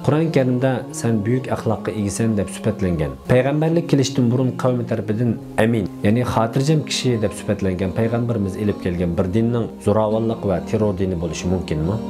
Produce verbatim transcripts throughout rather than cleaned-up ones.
قۇرئان كەرىمدە «سەن بۈيۈك ئەخلاققا ئىگىسەن» دەپ سۈپەتلەنگەن، پەيغەمبەرلىك كېلىشتىن بۇرۇن قەۋمى تەرىپىدىن ئەمىن، يەنى خاتىرجەم كىشى دەپ سۈپەتلەنگەن پەيغەمبىرىمىز ئېلىپ كەلگەن بىر دىننىڭ زوراۋانلىق ۋە تېررور دىنى بولۇشى مۇمكىنمۇ؟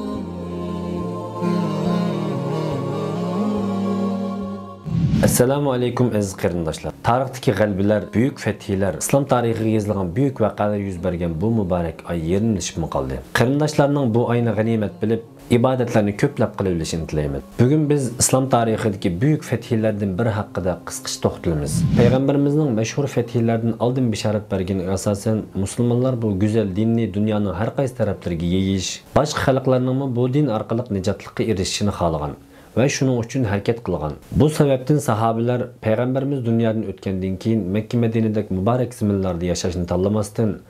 ئەسسالامۇ ئەلەيكۇم، ئەزىز قېرىنداشلار! تارىختىكى غەلىبىلەر، بۈيۈك فەتھىيلەر، ئىسلام تارىخىغا يېزىلغان بۈيۈك ۋەقەلەر يۈز بەرگەن بۇ مۇبارەك ئاي يېرىملىشىپمۇ قالدى. قېرىنداشلارنىڭ بۇ ئاينى غەنىيمەت بىلىپ، ئىبادەتلەرنى كۆپلەپ قىلىۋېلىشىنى تىلەيمەن. بۈگۈن بىز ئىسلام تارىخىدىكى بۈيۈك فەتھىيلەردىن بىرى ھەققىدە قىسقىچە توختىلىمىز. پەيغەمبىرىمىزنىڭ مەشھۇر فەتھىيلەردىن ئالدىن بېشارەت بەرگىنىگە ئاساسەن، مۇسۇلمانلار بۇ گۈزەل دىننى دۇنيانىڭ ھەر قايسى تەرەپلىرىگە يېيىش، باشقا خەلقلەرنىڭمۇ بۇ دىن ئارقىلىق نىجاتلىققا ئېرىشىشىنى خالىغان ۋە شۇنىڭ ئۈچۈن ھەرىكەت قىلغان. بۇ سەۋەبتىن ساھابىلەر پەيغەمبىرىمىز دۇنيادىن ئۆتكەندىن كېيىن مەككە، مەدىنىدەك مۇبارەك زېمىنلاردا ياشاشنى تاللىماستىن،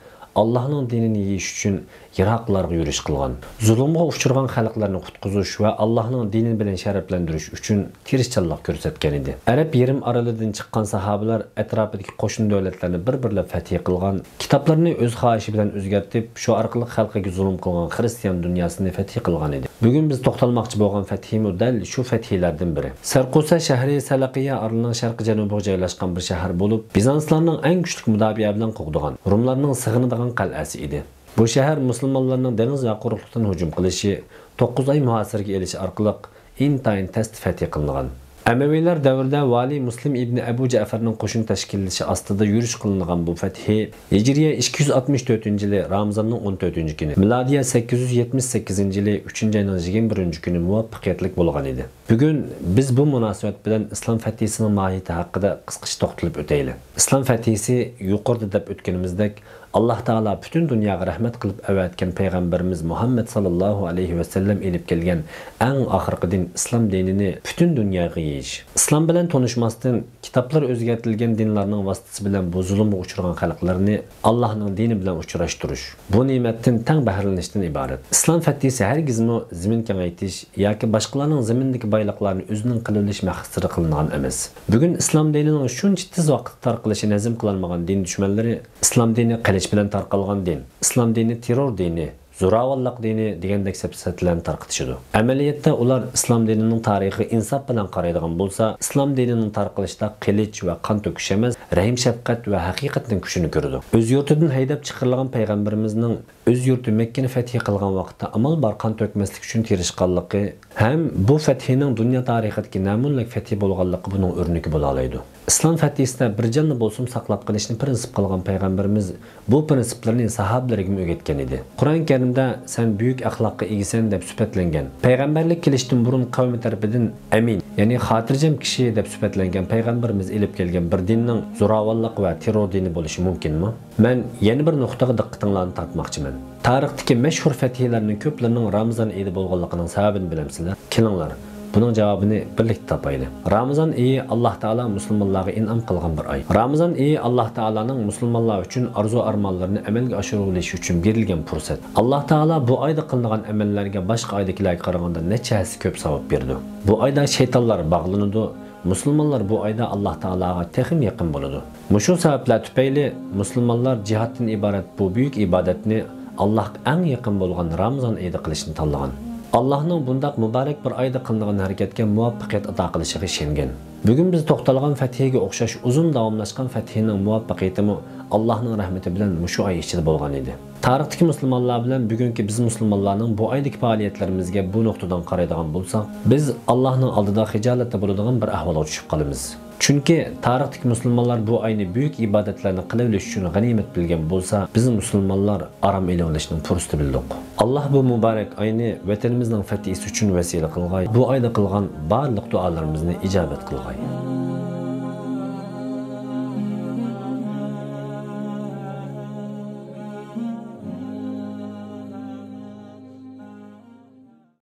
ئاللاھنىڭ دىنىنى يېيىش ئۈچۈن يىراقلارغا يۈرۈش قىلغان. زۇلۇمغا ئۇچرىغان خەلقلەرنى قۇتقۇزۇش ۋە ئاللاھنىڭ دىنى بىلەن شەرەپلەندۈرۈش ئۈچۈن تىرىشچانلىق كۆرسەتكەن ئىدى. ئەرەب يېرىم ئارىلىدىن چىققان ساھابىلەر ئەتراپىدىكى قوشنا دۆلەتلەرنى بىر-بىرلەپ فەتھى قىلغان، كىتابلىرىنى ئۆز خاھىشى بىلەن ئۆزگەرتىپ، شۇ ئارقىلىق خەلقىگە زۇلۇم قىلغان خىرىستىيان دۇنياسىنى فەتھى قىلغان ئىدى. بۈگۈن بىز توختالماقچى بولغان فەتھىمۇ دەل شۇ فەتھىلەردىن بىرى. سەرقۇسە شەھىرى سەلەقىيە ئارىلىنىڭ شەرقىي جەنۇبىغا جايلاشقان بىر شەھەر بولۇپ، بىزانسلارنىڭ ئەڭ كۈچلۈك مۇداپىئە بىلەن قوغدىغان، روملارنىڭ سېغىنىدىغان قەلئەسى ئىدى. بۇ شەھەر مۇسۇلمانلارنىڭ دېڭىز ۋە قۇرۇقلۇقتىن ھۇجۇم قىلىشى، توققۇز ئاي مۇھاسىرىگە ئېلىشى ئارقىلىق ئىنتايىن تەستە فەتھى قىلىنغان. ئەمەۋىيلەر دەۋرىدە ۋالىي مۇسلىم ئىبنى ئەبۇ جەفەرنىڭ قوشۇن تەشكىللىشى ئاستىدا يۈرۈش قىلىنغان بۇ فەتھى ھىجرىيە ئىككى يۈز ئاتمىش تۆتىنچى يىلى رامىزاننىڭ ئون تۆتىنچى كۈنى، مىلادىيە سەككىز يۈز يەتمىش سەككىزىنچى يىلى ئۈچىنچى ئاينىڭ يىگىرمە بىرىنچى كۈنى مۇۋەپپەقىيەتلىك بولغان ئىدى. بۈگۈن بىز بۇ مۇناسىۋەت بىلەن ئىسلام فەتھىسىنىڭ ماھىيىتى ھەققىدە قىسقىچە توختىلىپ ئۆتەيلى. ئىسلام فەتھىسى يۇقىرىدا دەپ ئۆتكىنىمىزدەك، ئاللاھ تائالا پۈتۈن دۇنياغا رەھمەت قىلىپ ئەۋەتكەن پەيغەمبىرىمىز مۇھەممەد ساللاللاھۇ ئەلەيھى ۋەسەللەم ئېلىپ كەلگەن ئەڭ ئاخىرقى دىن ئىسلام دىنىنى پۈتۈن دۇنياغا يېيىش. ئىسلام بىلەن تونۇشماستىن، كىتابلار ئۆزگەرتىلگەن دىنلارنىڭ ۋاسىتىسى بىلەن بۇ زۇلۇمغا ئۇچرىغان خەلقلەرنى ئاللاھنىڭ دىنى بىلەن ئۇچراشتۇرۇش، بۇ نېمەتتىن تەڭ بەھرىلىنىشتىن ئىبارەت. ئىسلام فەتھىسى ھەرگىزمۇ زېمىن كېڭەيتىش ياكى باشقىلارنىڭ زېمىنىدىكى بايلىقلارنى ئۆزىنىڭ قىلىۋېلىش مەقسىتىدە قىلىنغان ئەمەس. بۈگۈن ئىسلام دىنىنىڭ شۇنچە تېز ۋاقىتتا تارقىلىشىنى ھەزىم قىلالمىغان دىن دۈشمەنلىرى «ئىسلام دىنى قىلىچ بىلەن تارقالغان دىن، ئىسلام دىنى تېررور دىنى، زوراۋانلىق دىنى» دېگەندەك سەپسەتىلەرنى تارقىتىشىدۇ. ئەمەلىيەتتە ئۇلار ئىسلام دىنىنىڭ تارىخىغا ئىنساپ بىلەن قارايدىغان بولسا، ئىسلام دىنىنىڭ تارقىلىشىدا قىلىچ ۋە قان تۆكۈش ئەمەس، رەھىم-شەپقەت ۋە ھەقىقەتنىڭ كۈچىنى كۆرىدۇ. ئۆز يۇرتىدىن ھەيدەپ چىقىرىلغان پەيغەمبىرىمىزنىڭ ئۆز يۇرتى مەككىنى فەتھى قىلغان ۋاقىتتا ئامال بار قان تۆكمەسلىك ئۈچۈن تىرىشقانلىقى ھەم بۇ فەتھىنىڭ دۇنيا تارىخىدىكى نەمۇنىلىك فەتھى بولغانلىقى بۇنىڭ ئۆرنىكى بولالايدۇ. ئىسلام فەتھىسىدە بىر جاننى بولسىمۇ ساقلاپ قېلىشنى پىرىنسىپ قىلغان پەيغەمبىرىمىز بۇ پىرىنسىپلىرىنى ساھابىلىرىگىمۇ ئۆگەتكەن ئىدى. قۇرئان كەرىمدە «سەن بۈيۈك ئەخلاققا ئىگىسەن» دەپ سۈپەتلەنگەن، پەيغەمبەرلىك كېلىشتىن بۇرۇن قەۋمى تەرىپىدىن ئەمىن، يەنى خاتىرجەم كىشى دەپ سۈپەتلەنگەن پەيغەمبىرىمىز ئېلىپ كەلگەن بىر دىننىڭ زوراۋانلىق ۋە تېررور دىنى بولۇشى مۇمكىنمۇ؟ مەن يەنە بىر نۇقتىغا دىققىتىڭلارنى تارتماقچىمەن. تارىختىكى مەشھۇر فەتھىيلەرنىڭ كۆپلىرىنىڭ رامىزان ئېيىدا بولغانلىقىنىڭ سەۋەبىنى بىلەمسىلەر؟ كېلىڭلار، بۇنىڭ جاۋابىنى بىرلىكتە تاپايلى. رامىزان ئېيى ئاللاھ تائالا مۇسۇلمانلارغا ئىنئام قىلغان بىر ئاي. رامىزان ئېيى ئاللاھ تائالانىڭ مۇسۇلمانلار ئۈچۈن ئارزۇ-ئارمانلىرىنى ئەمەلگە ئاشۇرۇۋېلىش ئۈچۈن بېرىلگەن پۇرسەت. ئاللاھ تائالا بۇ ئايدا قىلىنغان ئەمەللەرگە باشقا ئايدىكىلەرگە قارىغاندا نەچچە ھەسسە كۆپ ساۋاب بېرىدۇ. بۇ ئايدا شەيتانلار باغلىنىدۇ. مۇسۇلمانلار بۇ ئايدا ئاللاھ تائالاغا تېخىمۇ يېقىن بولىدۇ. مۇشۇ سەۋەبلەر تۈپەيلى مۇسۇلمانلار جىھادتىن ئىبارەت بۇ بۈيۈك ئىبادەتنى ئاللاھقا ئەڭ يېقىن بولغان رامىزان ئېيىدا قىلىشنى تاللىغان. ئاللاھنىڭ بۇنداق مۇبارەك بىر ئايدا قىلىنغان ھەرىكەتكە مۇۋەپپەقىيەت ئاتا قىلىشىغا ئىشەنگەن. بۈگۈن بىز توختالغان فەتھىگە ئوخشاش ئۇزۇن داۋاملاشقان فەتھىنىڭ مۇۋەپپەقىيىتىمۇ ئاللاھنىڭ رەھمىتى بىلەن مۇشۇ ئاي ئىچىدە بولغان ئىدى. تارىختىكى مۇسۇلمانلار بىلەن بۈگۈنكى بىز مۇسۇلمانلارنىڭ بۇ ئايدىكى پائالىيەتلىرىمىزگە بۇ نۇقتىدىن قارايدىغان بولساق، بىز ئاللاھنىڭ ئالدىدا خىجالەتتە بولىدىغان بىر ئەھۋالغا چۈشۈپ قالىمىز. چۈنكى تارىختىكى مۇسۇلمانلار بۇ ئاينى بۈيۈك ئىبادەتلەرنى قىلىۋېلىش ئۈچۈن غەنىيمەت بىلگەن بولسا، بىز مۇسۇلمانلار ئارام ئېلىۋېلىشنىڭ پۇرسىتى بىلدۇق. ئاللاھ بۇ مۇبارەك ئاينى ۋەتىنىمىزنىڭ فەتھىسى ئۈچۈن ۋەسىلە قىلغاي، بۇ ئايدا قىلغان بارلىق دۇئالىرىمىزنى ئىجابەت قىلغاي.